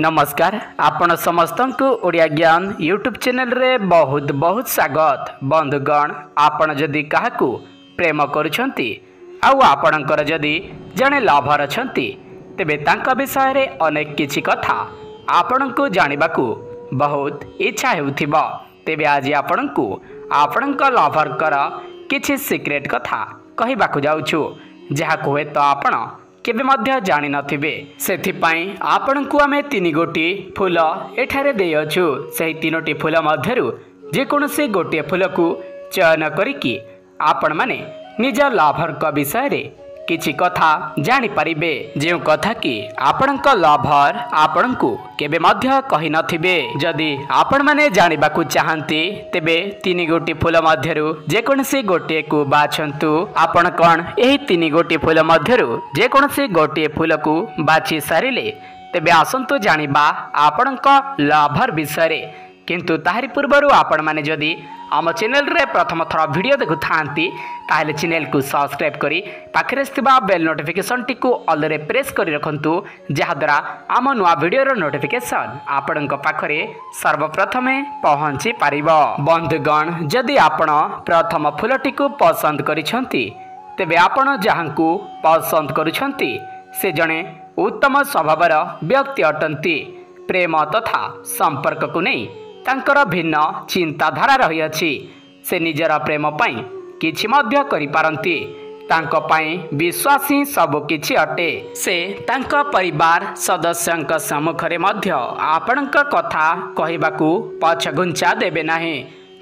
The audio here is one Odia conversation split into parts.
ନମସ୍କାର, ଆପଣ ସମସ୍ତଙ୍କୁ ଓଡ଼ିଆ ଜ୍ଞାନ ୟୁଟ୍ୟୁବ୍ ଚ୍ୟାନେଲରେ ବହୁତ ବହୁତ ସ୍ୱାଗତ। ବନ୍ଧୁଗଣ, ଆପଣ ଯଦି କାହାକୁ ପ୍ରେମ କରୁଛନ୍ତି ଆଉ ଆପଣଙ୍କର ଯଦି ଜଣେ ଲଭର ଅଛନ୍ତି, ତେବେ ତାଙ୍କ ବିଷୟରେ ଅନେକ କିଛି କଥା ଆପଣଙ୍କୁ ଜାଣିବାକୁ ବହୁତ ଇଚ୍ଛା ହେଉଥିବ। ତେବେ ଆଜି ଆପଣଙ୍କୁ ଆପଣଙ୍କ ଲଭରଙ୍କର କିଛି ସିକ୍ରେଟ୍ କଥା କହିବାକୁ ଯାଉଛୁ, ଯାହାକୁ ହୁଏତ ଆପଣ କେବେ ମଧ୍ୟ ଜାଣିନଥିବେ। ସେଥିପାଇଁ ଆପଣଙ୍କୁ ଆମେ ତିନି ଗୋଟି ଫୁଲ ଏଠାରେ ଦେଇଅଛୁ। ସେହି ତିନୋଟି ଫୁଲ ମଧ୍ୟରୁ ଯେକୌଣସି ଗୋଟିଏ ଫୁଲକୁ ଚୟନ କରିକି ଆପଣମାନେ ନିଜ ଲଭରଙ୍କ ବିଷୟରେ କିଛି କଥା ଜାଣିପାରିବେ, ଯେଉଁ କଥା କି ଆପଣଙ୍କ ଲଭର ଆପଣଙ୍କୁ କେବେ ମଧ୍ୟ କହିନଥିବେ। ଯଦି ଆପଣମାନେ ଜାଣିବାକୁ ଚାହାନ୍ତି, ତେବେ ତିନି ଗୋଟି ଫୁଲ ମଧ୍ୟରୁ ଯେକୌଣସି ଗୋଟିଏକୁ ବାଛନ୍ତୁ। ଆପଣ କ'ଣ ଏହି ତିନି ଗୋଟି ଫୁଲ ମଧ୍ୟରୁ ଯେକୌଣସି ଗୋଟିଏ ଫୁଲକୁ ବାଛି ସାରିଲେ? ତେବେ ଆସନ୍ତୁ ଜାଣିବା ଆପଣଙ୍କ ଲଭର ବିଷୟରେ। କିନ୍ତୁ ତାହାରି ପୂର୍ବରୁ ଆପଣମାନେ ଯଦି ଆମ ଚ୍ୟାନେଲରେ ପ୍ରଥମ ଥର ଭିଡ଼ିଓ ଦେଖୁଥାନ୍ତି, ତାହେଲେ ଚ୍ୟାନେଲକୁ ସବସ୍କ୍ରାଇବ୍ କରି ପାଖରେ ଥିବା ବେଲ୍ ନୋଟିଫିକେସନ୍ଟିକୁ ଅଲରେ ପ୍ରେସ୍ କରି ରଖନ୍ତୁ, ଯାହାଦ୍ୱାରା ଆମ ନୂଆ ଭିଡ଼ିଓର ନୋଟିଫିକେସନ୍ ଆପଣଙ୍କ ପାଖରେ ସର୍ବପ୍ରଥମେ ପହଞ୍ଚି ପାରିବ। ବନ୍ଧୁଗଣ, ଯଦି ଆପଣ ପ୍ରଥମ ଫୁଲଟିକୁ ପସନ୍ଦ କରିଛନ୍ତି, ତେବେ ଆପଣ ଯାହାଙ୍କୁ ପସନ୍ଦ କରୁଛନ୍ତି ସେ ଜଣେ ଉତ୍ତମ ସ୍ୱଭାବର ବ୍ୟକ୍ତି ଅଟନ୍ତି। ପ୍ରେମ ତଥା ସମ୍ପର୍କକୁ ନେଇ ତାଙ୍କର ଭିନ୍ନ ଚିନ୍ତାଧାରା ରହିଅଛି। ସେ ନିଜର ପ୍ରେମ ପାଇଁ କିଛି ମଧ୍ୟ କରିପାରନ୍ତି। ତାଙ୍କ ପାଇଁ ବିଶ୍ୱାସ ହିଁ ସବୁ କିଛି ଅଟେ। ସେ ତାଙ୍କ ପରିବାର ସଦସ୍ୟଙ୍କ ସମ୍ମୁଖରେ ମଧ୍ୟ ଆପଣଙ୍କ କଥା କହିବାକୁ ପଛଘୁଞ୍ଚା ଦେବେ ନାହିଁ।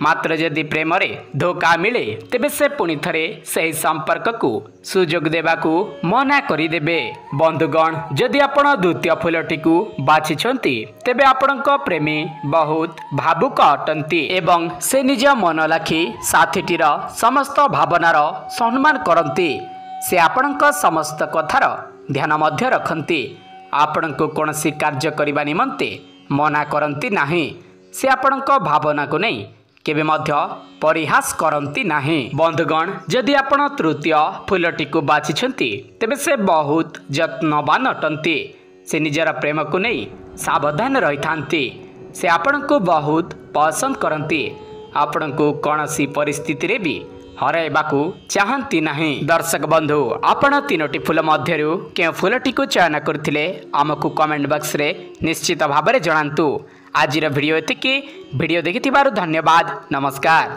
ମାତ୍ର ଯଦି ପ୍ରେମରେ ଧୋକା ମିଳେ, ତେବେ ସେ ପୁଣି ଥରେ ସେହି ସମ୍ପର୍କକୁ ସୁଯୋଗ ଦେବାକୁ ମନା କରିଦେବେ। ବନ୍ଧୁଗଣ, ଯଦି ଆପଣ ଦ୍ୱିତୀୟ ଫୁଲଟିକୁ ବାଛିଛନ୍ତି, ତେବେ ଆପଣଙ୍କ ପ୍ରେମୀ ବହୁତ ଭାବୁକ ଅଟନ୍ତି ଏବଂ ସେ ନିଜ ମନ ଲାଖି ସାଥୀଟିର ସମସ୍ତ ଭାବନାର ସମ୍ମାନ କରନ୍ତି। ସେ ଆପଣଙ୍କ ସମସ୍ତ କଥାର ଧ୍ୟାନ ମଧ୍ୟ ରଖନ୍ତି। ଆପଣଙ୍କୁ କୌଣସି କାର୍ଯ୍ୟ କରିବା ନିମନ୍ତେ ମନା କରନ୍ତି ନାହିଁ। ସେ ଆପଣଙ୍କ ଭାବନାକୁ ନେଇ କେବେ ମଧ୍ୟ ପରିହାସ କରନ୍ତି ନାହିଁ। ବନ୍ଧୁଗଣ, ଯଦି ଆପଣ ତୃତୀୟ ଫୁଲଟିକୁ ବାଛିଛନ୍ତି, ତେବେ ସେ ବହୁତ ଯତ୍ନବାନ ଅଟନ୍ତି। ସେ ନିଜର ପ୍ରେମକୁ ନେଇ ସାବଧାନ ରହିଥାନ୍ତି। ସେ ଆପଣଙ୍କୁ ବହୁତ ପସନ୍ଦ କରନ୍ତି। ଆପଣଙ୍କୁ କୌଣସି ପରିସ୍ଥିତିରେ ବି ହରାଇବାକୁ ଚାହାନ୍ତି ନାହିଁ। ଦର୍ଶକ ବନ୍ଧୁ, ଆପଣ ତିନୋଟି ଫୁଲ ମଧ୍ୟରୁ କେଉଁ ଫୁଲଟିକୁ ଚୟନ କରିଥିଲେ, ଆମକୁ କମେଣ୍ଟ ବକ୍ସରେ ନିଶ୍ଚିତ ଭାବରେ ଜଣାନ୍ତୁ। ଆଜିର ଭିଡ଼ିଓ ଏତିକି। ଭିଡ଼ିଓ ଦେଖିଥିବାରୁ ଧନ୍ୟବାଦ। ନମସ୍କାର।